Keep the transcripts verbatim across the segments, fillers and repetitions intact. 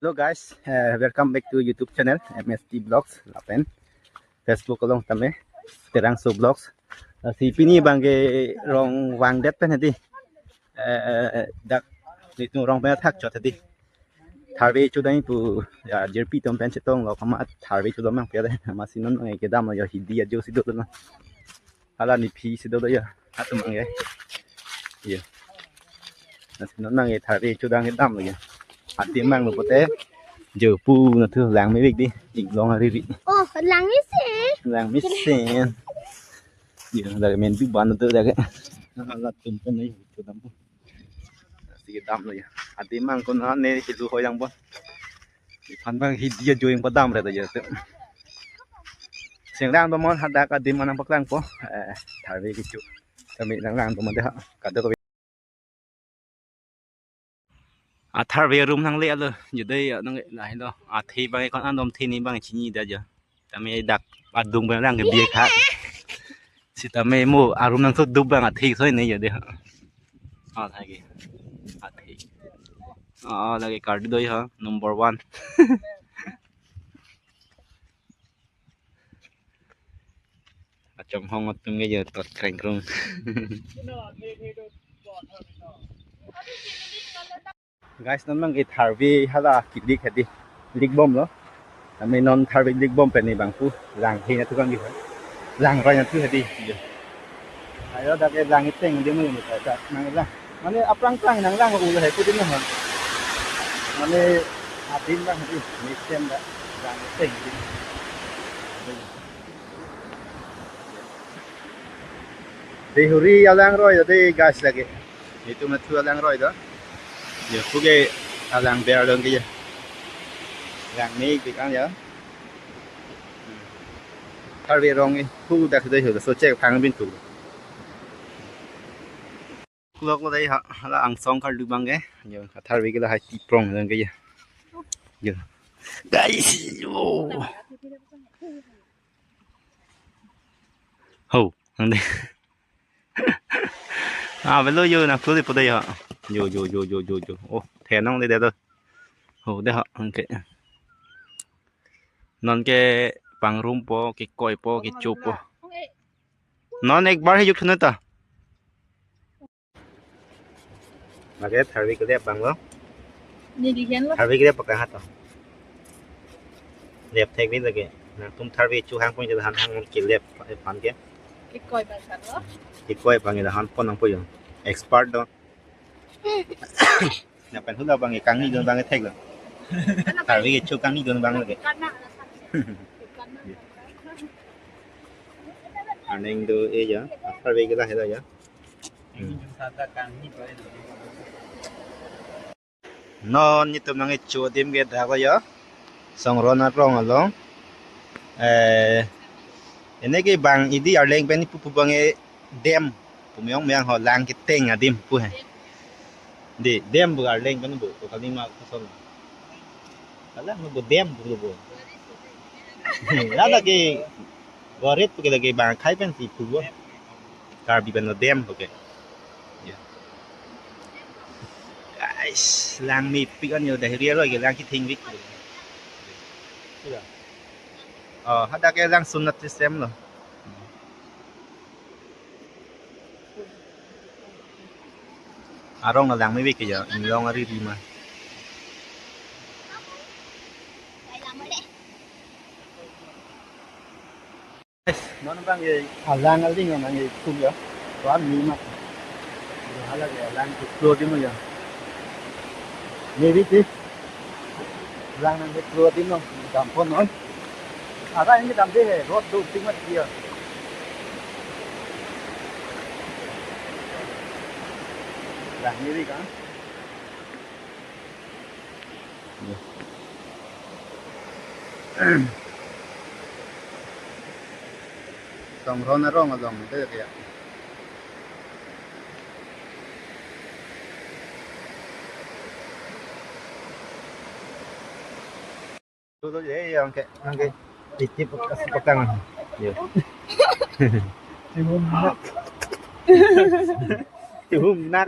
Hello guys, uh, welcome back to YouTube channel M S T Vlogs lapen Facebook along tame Terangso Vlogs. Uh, si pini abangke rong vangdet pen hedi. Uh, dak nelitum rong pen athak chot hedi. Tharve chodam pu ya jirpi atum pen chetonglo kama tharve chodam nangpi de. Amatsi non abangke kedamlo ya hidi ajo si dolo na. Hala nephi si dolo ya. Atum abangke. Iya. Amatsi non abangke tharve chodam kedamlo ya. Adim abang lo pote. Jo pu nathu lang mevek di. Inglong ariri. Oh, lang mesen. Lang mesen. Iya, dak men bi ban tu dak. Halatum pen nai chodam pu. Amatsi kedamlo ya. Adim abang konane hilu hoi lang bon. Aphan abang hidi ajo ing padam re ta ya. Sing lang do mon hadak adim nangpaklangpo. Eh, tharve kecho. Kami lang lang do mon de ha. Kadokave. A tharve arum nangle alo. Jodai ya nang lahelo. Athe abang kon andom the ni abang chini da ya. Tame dak adung abang lang ke biek ha. Sitame mo arum nangso dup abang athe soi ne ya de ha. Ah, lagi. Athe. Ah, lagi kardi doi ha, number one. Achonghong atum ke ya tot kreng krung. Guys, non abangke tharve hala kilik hedi. Likbomlo. Kami non tharve likbom pen ne abang pu. Lang he nathu abangke. Lang roi nathu hedi. Ayo dak ke lang iteng di mo ni ta nang lang. Mane aphrang aphrang nang lang ulo he pu di mo. Mane adim abang hedi. Mesen dak lang iteng di. Dehuri alang roi do de guys lagi. Nelitum nathu alang roi do. Ya, puke alang ber dong ke ya. Lang ni pikang ya. Tharve rong ni pu dak dei ho so chek phang bin tu. Klok lo dei ha, hala angsong karlu abangke. Ya, tharve ke lahai tiprong dong ke ya. Ya. Guys, yo. Ho, ang de. Ah, velo yo na kuli po de ya. Yo, yo, yo, yo, yo, yo. Oh, thenong de de do. Ho, de ha, angke. Non ke pangrumpo, kekoi po, kecho po. Non ek bar he juk thuneta. Lake tharve kelep abang lo. Ni dihen lo. Tharve kelep pakai hat lo. Lep thek ni lake. Nangtum tharve chu hang pon je han hang kelep aphan ke. Kekoi abang sat lo. Kekoi abang je han pon nangpo yo. Expert do. Na pen hula abang kangni don abang thek lo. Tharve ke chu kangni don abang lake. Kana. Kana. Aning do e ya. Tharve ke la he la ya. Non nelitum nangkecho adim ke dak lo ya. Songron arong along. Eh, ene ke bang hedi arleng pen pupu abangke dam. Pu meyong meyang ho lang keteng adim pu he. Di dam pu arleng pen pu. Pu kali ma koson. Alang lo bo dam pu lo bo. Lada ke goret pu ke lake bang akhai pensi pu bo. Karbi pen lo dam pu ke. Ya. Guys, lang mepik an yo dahiri lo ke lang kethengvik. Sudah. Oh, hadak ke lang sunat system lo. Arong na lang mevek ke ya, inglong ariri ma. Non abang ke alang aling abang ke kum ya. Wan ni ma. Hala ke alang ke flow di mo ya. Maybe ti. Lang nang ke flow di mo. Dam pon non. Ara ini dam de he. Road do ting mat dia. Lang ni ri kan. Songron arong along de ya. Tutu je yang ke, yang ke titip kas petang. Yo. Cihum nak. Cihum nak.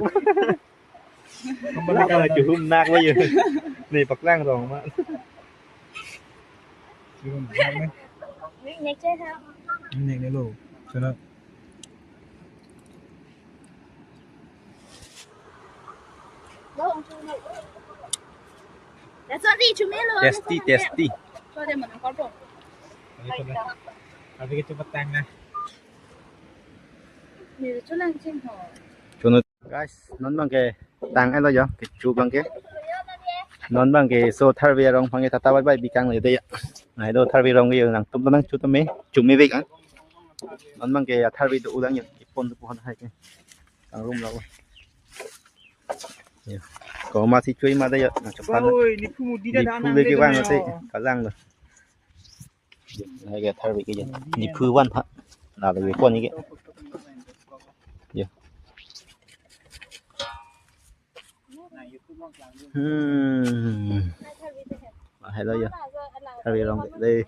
Kambali ka chihum nak lo yo. Ne paklang rong ma. Chihum nak ne. Nek ne lo. Sana. Tasty, tasty. Abi ke cepat tang na. Chunu. Guys, non bang ke tang elo yo, kecho bang ke. Non bang ke so tharve arong bang ke tata bai bai bikang le de ya. Nai do tharve arong ke yo nangtum nangcho tame, chumi bik an. Non bang ke ya tharve do ulang yo, ipon tu pohon hai ke. Kangrum lo. Yo. Ko masi chui ma de yo, nang cepat. Oi, ni phu mudi da. Ni phu le ke bang te, kalang lo. Hai ke tharve ke yo. Ni phu van pha. Na le pon ni ke. Yo. Hmm. Hello yo. Tharve arong de.